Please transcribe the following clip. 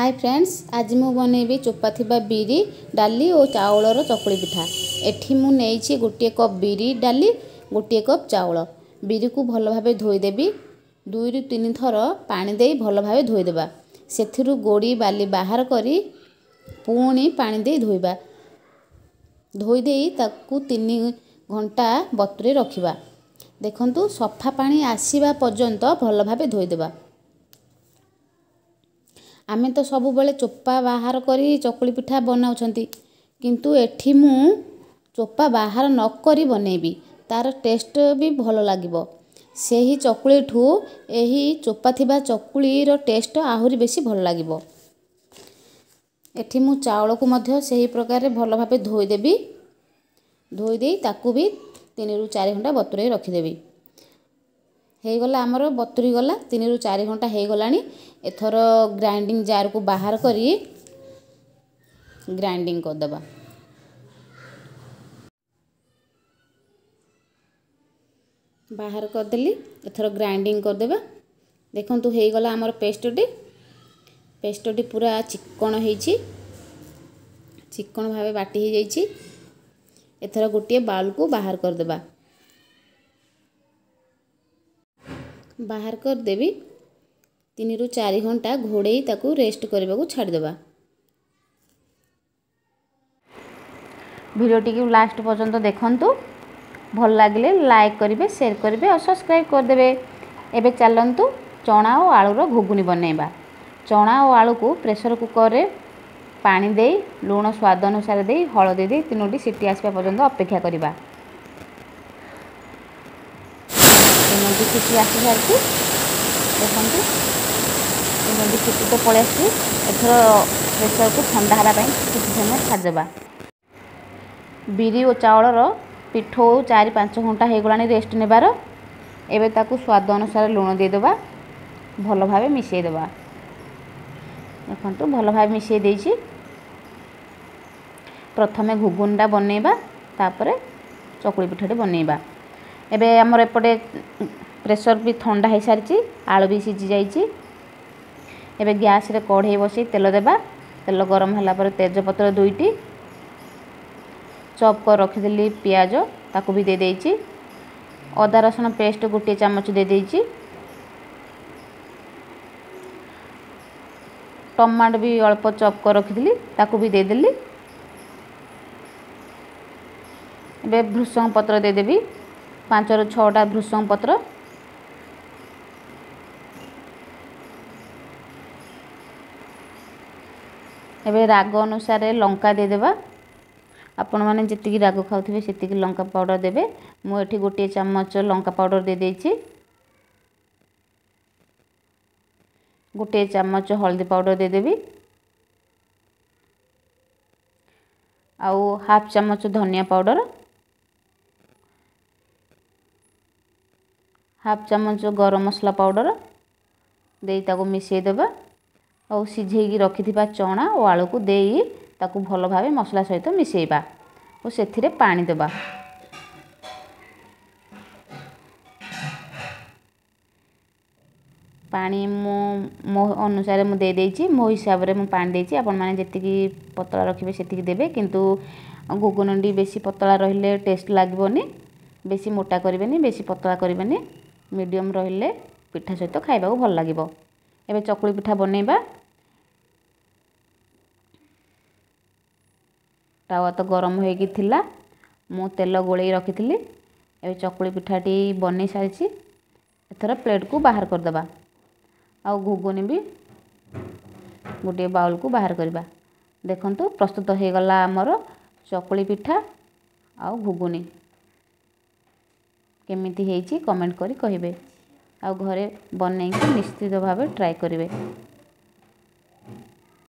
High friends, ଆଜି ମୁଁ ବନେଇବି ଚୋପା ଥିବା ବିରି ଡାଲି ଓ ଚାଉଳର ଚକୁଳି ପିଠା। ଏଠି ମୁଁ ନେଇଛି 1 କପ୍ ବିରି ଡାଲି, 1 କପ୍ ଚାଉଳ। ବିରିକୁ ଭଲ ଭାବେ ଧୋଇଦେବି। 2ରୁ 3 ଥର ପାଣି ଦେଇ ଭଲ ଭାବେ ଧୋଇଦେବା। ସେଥିରୁ ଗୋଡ଼ି ବାଲି ବାହାର କରି ପୁଣି ପାଣି ଦେଇ ଧୋଇବା। ଧୋଇ ଦେଇ ତାକୁ 3 ଘଣ୍ଟା ବତୁରେଇ ରଖିବା। ଦେଖନ୍ତୁ, ସଫା ପାଣି ଆସିବା ପର୍ଯ୍ୟନ୍ତ ଭଲ ଭାବେ ଧୋଇଦେବା। ଆମେ ତ ସବୁବେଳେ ଚୋପା ବାହାର କରି ଚକୁଳି ପିଠା ବନାଉଛନ୍ତି, କିନ୍ତୁ ଏଠି ମୁଁ ଚୋପା ବାହାର ନ କରି ବନେଇବି, ତା'ର ଟେଷ୍ଟ ବି ଭଲ ଲାଗିବ। ସେହି ଚକୁଳିଠୁ ଏହି ଚୋପା ଥିବା ଚକୁଳିର ଟେଷ୍ଟ ଆହୁରି ବେଶୀ ଭଲ ଲାଗିବ। ଏଠି ମୁଁ ଚାଉଳକୁ ମଧ୍ୟ ସେହି ପ୍ରକାରରେ ଭଲ ଭାବେ ଧୋଇଦେବି। ଧୋଇ ଦେଇ ତାକୁ ବି 3ରୁ 4 ଘଣ୍ଟା ବତୁରେଇ ରଖିଦେବି। ହେଇଗଲା ଆମର, ବତୁରି ଗଲା, 3ରୁ 4 ଘଣ୍ଟା ହେଇଗଲାଣି। ଏଥର ଗ୍ରାଇଣ୍ଡିଙ୍ଗ ଜାରକୁ ବାହାର କରି ଗ୍ରାଇଣ୍ଡିଙ୍ଗ କରିଦେବା। ବାହାର କରିଦେଲି, ଏଥର ଗ୍ରାଇଣ୍ଡିଙ୍ଗ କରିଦେବା। ଦେଖନ୍ତୁ, ହେଇଗଲା ଆମର ପେଷ୍ଟଟି। ପେଷ୍ଟଟି ପୁରା ଚିକ୍କଣ ହେଇଛି, ଚିକ୍କଣ ଭାବେ ବାଟି ହେଇଯାଇଛି। ଏଥର ଗୋଟିଏ ବାଉଲକୁ ବାହାର କରିଦେବା। ବାହାର କରିଦେବି। 3ରୁ 4 ଘଣ୍ଟା ଘୋଡ଼େଇ ତାକୁ ରେଷ୍ଟ କରିବାକୁ ଛାଡ଼ିଦେବା। ଭିଡ଼ିଓଟିକୁ ଲାଷ୍ଟ ପର୍ଯ୍ୟନ୍ତ ଦେଖନ୍ତୁ। ଭଲ ଲାଗିଲେ ଲାଇକ୍ କରିବେ, ସେୟାର କରିବେ ଆଉ ସବସ୍କ୍ରାଇବ୍ କରିଦେବେ। ଏବେ ଚାଲନ୍ତୁ ଚଣା ଓ ଆଳୁର ଘୁଗୁନି ବନେଇବା। ଚଣା ଓ ଆଳୁକୁ ପ୍ରେସର କୁକରରେ ପାଣି ଦେଇ, ଲୁଣ ସ୍ୱାଦ ଅନୁସାରେ ଦେଇ, ହଳଦୀ ଦେଇ 3ଟି ସିଟି ଆସିବା ପର୍ଯ୍ୟନ୍ତ ଅପେକ୍ଷା କରିବା। 3ଟି ସିଟି ଆସି ସାରିଛି। ଦେଖନ୍ତୁ, 3ଟି ସିଟି ତ ପଳେଇ ଆସିଛି। ଏଥର ପ୍ରେସରକୁ ଥଣ୍ଡା ହେବା ପାଇଁ କିଛି ସମୟ ଛାଡ଼ିଦେବା। ବିରି ଓ ଚାଉଳର ପିଠଉ 4 5 ଘଣ୍ଟା ହେଇଗଲାଣି ରେଷ୍ଟ ନେବାର। ଏବେ ତାକୁ ସ୍ୱାଦ ଅନୁସାରେ ଲୁଣ ଦେଇଦେବା, ଭଲ ଭାବେ ମିଶାଇ ଦେବା। ଦେଖନ୍ତୁ, ଭଲ ଭାବେ ମିଶାଇ ଦେଇଛି। ପ୍ରଥମେ ଘୁଗୁନିଟା ବନେଇବା, ତାପରେ ଚକୁଳି ପିଠାଟି ବନେଇବା। ଏବେ ଆମର ଏପଟେ ପ୍ରେସର ବି ଥଣ୍ଡା ହେଇସାରିଛି, ଆଳୁ ବି ସିଝି ଯାଇଛି। ଏବେ ଗ୍ୟାସ୍ରେ କଢ଼େଇ ବସେଇ ତେଲ ଦେବା। ତେଲ ଗରମ ହେଲା ପରେ ତେଜପତ୍ର 2ଟି, ଚପ୍ କରି ରଖିଥିଲି ପିଆଜ, ତାକୁ ବି ଦେଇଦେଇଛି। ଅଦା ରସୁଣ ପେଷ୍ଟ 1 ଚାମଚ ଦେଇଦେଇଛି। ଟମାଟୋ ବି ଅଳ୍ପ ଚପ୍ କରି ରଖିଥିଲି, ତାକୁ ବି ଦେଇଦେଲି। ଏବେ ଭୃସଙ୍ଗ ପତ୍ର ଦେଇଦେବି, 5ରୁ 6ଟା ଭୃସଙ୍ଗ ପତ୍ର। ଏବେ ରାଗ ଅନୁସାରେ ଲଙ୍କା ଦେଇଦେବା। ଆପଣମାନେ ଯେତିକି ରାଗ ଖାଉଥିବେ, ସେତିକି ଲଙ୍କା ପାଉଡ଼ର ଦେବେ। ମୁଁ ଏଠି 1 ଚାମଚ ଲଙ୍କା ପାଉଡ଼ର ଦେଇଦେଇଛି। 1 ଚାମଚ ହଳଦୀ ପାଉଡ଼ର ଦେଇଦେବି ଆଉ ହାଫ୍ ଚାମଚ ଧନିଆ ପାଉଡ଼ର, ହାଫ୍ ଚାମଚ ଗରମ ମସଲା ପାଉଡ଼ର ଦେଇ ତାକୁ ମିଶାଇ ଦେବା। ଆଉ ସିଝେଇକି ରଖିଥିବା ଚଣା ଓ ଆଳୁକୁ ଦେଇ ତାକୁ ଭଲ ଭାବେ ମସଲା ସହିତ ମିଶାଇବା ଓ ସେଥିରେ ପାଣି ଦେବା। ପାଣି ମୁଁ ମୋ ଅନୁସାରେ ମୁଁ ଦେଇଦେଇଛି, ମୋ ହିସାବରେ ମୁଁ ପାଣି ଦେଇଛି। ଆପଣମାନେ ଯେତିକି ପତଳା ରଖିବେ, ସେତିକି ଦେବେ। କିନ୍ତୁ ଘୁଗୁନିଟି ବେଶୀ ପତଳା ରହିଲେ ଟେଷ୍ଟ ଲାଗିବନି। ବେଶୀ ମୋଟା କରିବେନି, ବେଶୀ ପତଳା କରିବେନି, ମିଡ଼ିୟମ୍ ରହିଲେ ପିଠା ସହିତ ଖାଇବାକୁ ଭଲ ଲାଗିବ। ଏବେ ଚକୁଳି ପିଠା ବନେଇବା। ତାୱା ତ ଗରମ ହୋଇକି ଥିଲା, ମୁଁ ତେଲ ଗୋଳେଇ ରଖିଥିଲି। ଏବେ ଚକୁଳି ପିଠାଟି ବନେଇ ସାରିଛି। ଏଥର ପ୍ଲେଟ୍କୁ ବାହାର କରିଦେବା ଆଉ ଘୁଗୁନି ବି ଗୋଟିଏ ବାଉଲକୁ ବାହାର କରିବା। ଦେଖନ୍ତୁ, ପ୍ରସ୍ତୁତ ହୋଇଗଲା ଆମର ଚକୁଳି ପିଠା ଆଉ ଘୁଗୁନି। କେମିତି ହେଇଛି କମେଣ୍ଟ କରି କହିବେ ଆଉ ଘରେ ବନେଇକି ନିଶ୍ଚିତ ଭାବେ ଟ୍ରାଏ କରିବେ।